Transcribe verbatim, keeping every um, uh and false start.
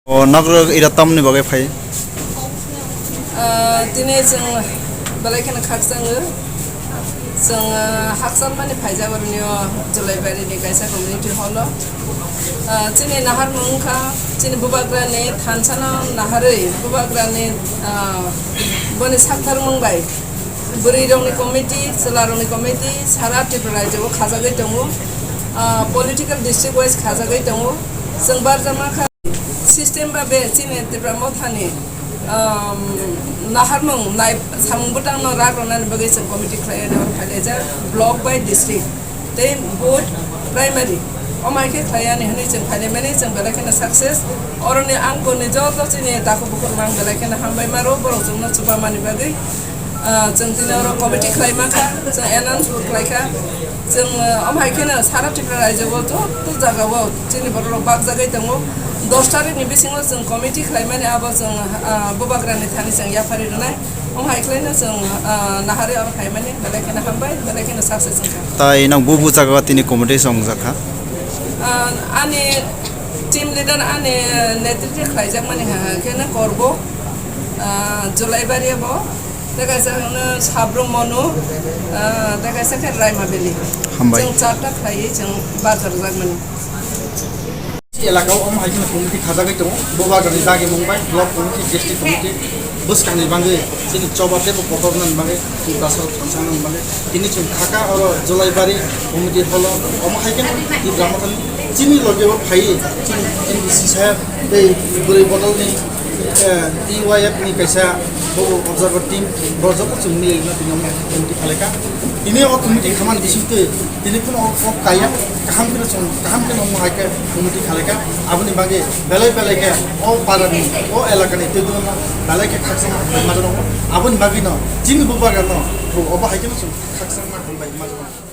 O nagrok ira tamni bagwi phai? Ah, tini chwng belai kheno khakchango. Chwng, ah, hakchalmani phaijak oroni o Julaibari ni kaisa community hall o. Ah, chini naharmung wngkha, chini bubagrani thansano naharwi bubagrani, ah, boni saktharmung bai bwrwi rokni committee, chwla rokni committee sara Tripura rajyo o khajagwi tongo. Ah, political district wise khajagwi tongo. Chwng barjama kha system ba be chini Tipra Mothani, um, naharmung nai samung bwtangno rak rwnani bagwi chwng committee khlaiwi oro phailaijak block by district. Tei both primary. Omo hai khe khlai ani hwnwi chwng phainai mani chwng belai kheno success. Oroni ang boni joto chini takhuk bukhuk mang belai kheno hambai maro borok chwngno chubamani bagwi. Ah, chwng tini oro committee khlai mankha, chwng announce bo khlai kha. Chwng, ah, omo hai kheno sara Tripura rajyo o joto jaga o chini borok rok bakjagwi tongo. Dos tarikh ni bisingo chwng committee khlai mani abo chwng, ah, bubagrani thani chwng yapharwi rwnai. Omo hai khlaino chwng, ah, naharwi oro phaimani, belai kheno hambai, belai kheno success wngkha. Tai nang bubu jaga tini committee songjakha? Ah, ani team leader ani netritwa khlaijakmani ha, ha kheno Korbo, ah, Julaibari bo, tei kaisa hwno Sabrum Monu, ah, tei kaisa khe Raima Valley. Hambai. Chwng charta khlaiwi chwng barjak jakmani. Elaka o omo hai kheno committee khajagwi tongo, bubagrani dagi mung bai, block committee, district committee, bwskangni bagwi, chini choba teibo kotornani bagwi, chini bwsarok thansanani bagwi, tini chwng khaka oro Julaibari committee hall o, omo hai kheno Tipra Mothani chini loge o phaiwi, chini M D C saheb tei bwrwi bodolni, eh, T Y F ni kaisa bobo observer team, borok joto chwng milwi no tini omo hai committee khlaikha. Tini o committee khamani bisingtwi Tini kheno o, o kaya kaham kheno chwng, kaham kheno omo hai khe committee khalai kha. Aboni bagwi belai belai khe o para ni, o elaka ni twi belai khe khakchangma hambai ma jano. Aboni bagwi no chini bubagra no bo obo hai kheno chwng khakchangma hambai ma jano.